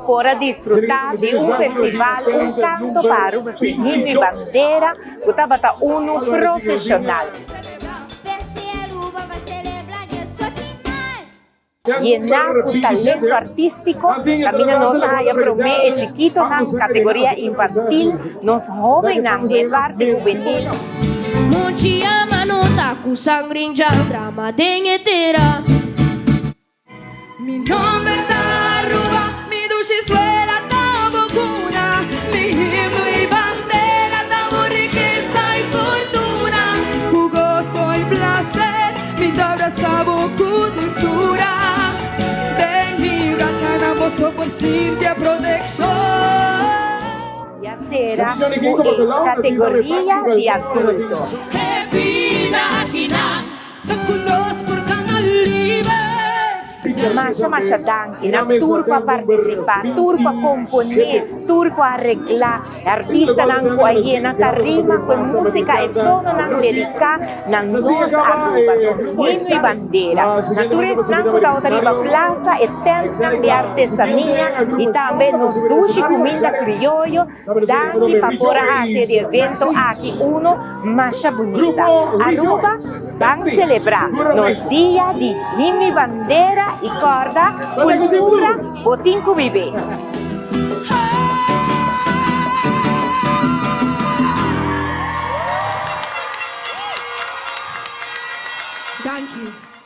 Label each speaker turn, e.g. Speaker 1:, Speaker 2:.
Speaker 1: por a disfruta di un festival, un canto pa Aruba su himno y bandera cu tabata uno profesional. Yená ku talento artístiko, kaminda nos a haya promé e chikitonan, kategoria infantil, nos hóbennan di e parti hubenil.
Speaker 2: Mi nomber ta Aruba, mi dushi suela ta bo cuna, mi himno y bandera ta bo rikesa y fortuna. Cu gozo y placer mi ta abraza bo cu dulzura, den mi brazanan bo so por sinti e proteccion.
Speaker 1: Ya sera cu e categoria di adulto.
Speaker 2: E bida akinan Ta ku nos por kana liber.
Speaker 1: Masha masha danki na tur ku a partisipá, tur ku a komponé, tur ku a areglá, e artistanan ku a yena tarima ku e músika, e tononan dediká na nos Aruba, nos himno i bandera. Na tur esnan ku tabata riba plasa, e tèntnan di artesania i tambe nos dushi kuminda krioyo, Danki pa por a hasi e di evento aki uno masha bunita. Aruba ban celebra nos dia di himno y bandera y corda cultura bo tin cu bibe.
Speaker 2: Danki.